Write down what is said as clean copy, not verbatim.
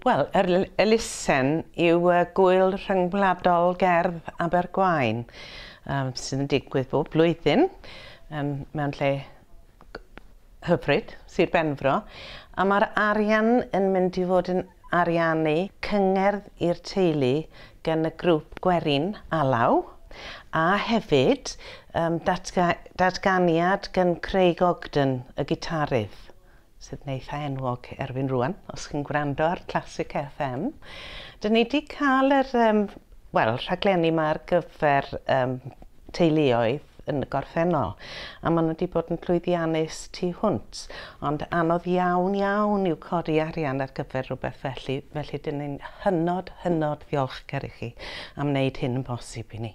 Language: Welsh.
Wel, yr elusen yw Gŵyl Rhyngwladol Gerdd Abergwaun, sydd yn digwydd bob blwyddyn mewn lle hyfryd, Sir Benfro, a mae'r arian yn mynd i fod yn ariannu cyngerdd i'r teulu gan y grŵp Gwerin Alaw, a hefyd datganiad gan Craig Ogden, y gitarydd, sydd yn eitha enwog erbyn rŵan, os chi'n gwrando ar Classic FM. Dyn ni wedi cael yr wel, rhaglenni yma ar gyfer teuluoedd yn y gorffennol, a maen nhw wedi bod yn llwyddiannus tu hwnt, ond anodd iawn iawn yw codi arian ar gyfer rhywbeth felly, felly dyn ni'n hynod, hynod ddiolchgar i chi am wneud hyn yn bosib i ni.